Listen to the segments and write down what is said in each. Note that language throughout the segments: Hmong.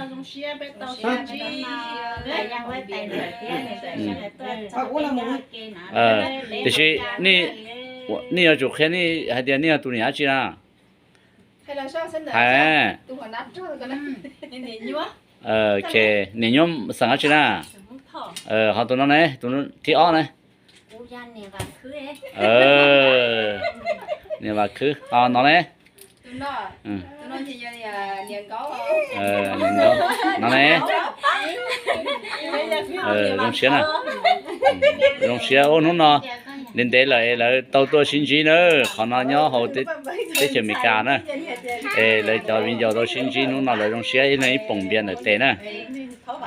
Tiam sis nej yuav tsum qhia nej hais tias nej yog tus niam dab tsi na? Hais, niam nyuam xeem dab tsi na? Ho tus no ne, tus thib ob ne? Niam Vam Khwb. Ho no ne? No ne? Zoo siab na. Zoo siab ua hnub no ntev ntev lawm es lawv tau tuaj sib ntsib na. Qhov no nyob hauv teb chaws Amelikas na. Es lawv cov viv ncaus tau sib ntsib hnub no lawv zoo siab ib leeg ib poom npias ntawm tes na.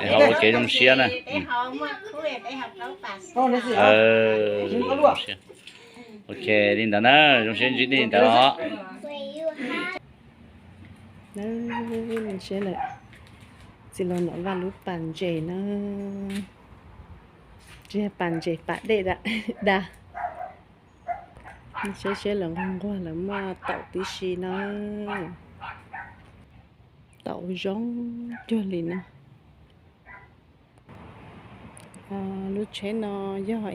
Es ho ua kev zoo siab na. Ok, li ntawd na, zoo siab ntsib nej li ntawd os. Siab lawm, txiv laus Nom Vaj lub pas ntses na, tsis yog pas ntses, pas dej da. Siab siab lawm, nquag nquag lawm, muaj taum tib si na, taum zoo cuag li na. Lub tsheb no yog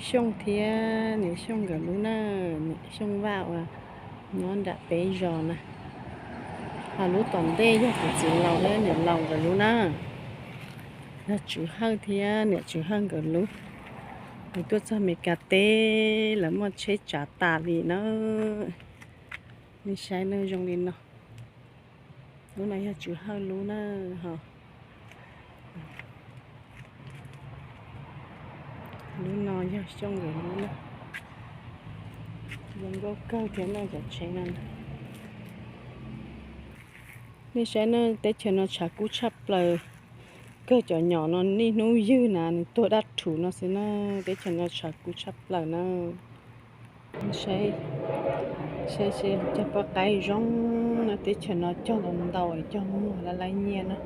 Xyooj thiab niam Xyooj nkawd lub na, niam Xyooj Vaj uas nyob nram peb zos na. Ho lub tom ntej yog kuv txiv laus thiab niam laus nkawd lub na. Yog Tswv Hawj thiab niam Tswv Hawj nkawd lub. Lawv tuaj txog Amelikas teb lawv muaj tsheb tsav tas li na. Nej saib na, zoo li no. Lub no yog Tswv Hawj lub na, ho lub no yog Xyooj nkawd lub na. Zoo nkauj kawg thiab no cov tsheb no. Nej saib na, teb chaws no tshav kub tshaj plaws. Kawg cov nyom no niaj hnub ywg na nws tuag dab rhuv no xwb na. Teb chaws no tshav kub tshaj plaws na. Saib, saib seb cog poj qaib zoo na, teb chaws no cog los ntau cog muag laj laj nyiaj na.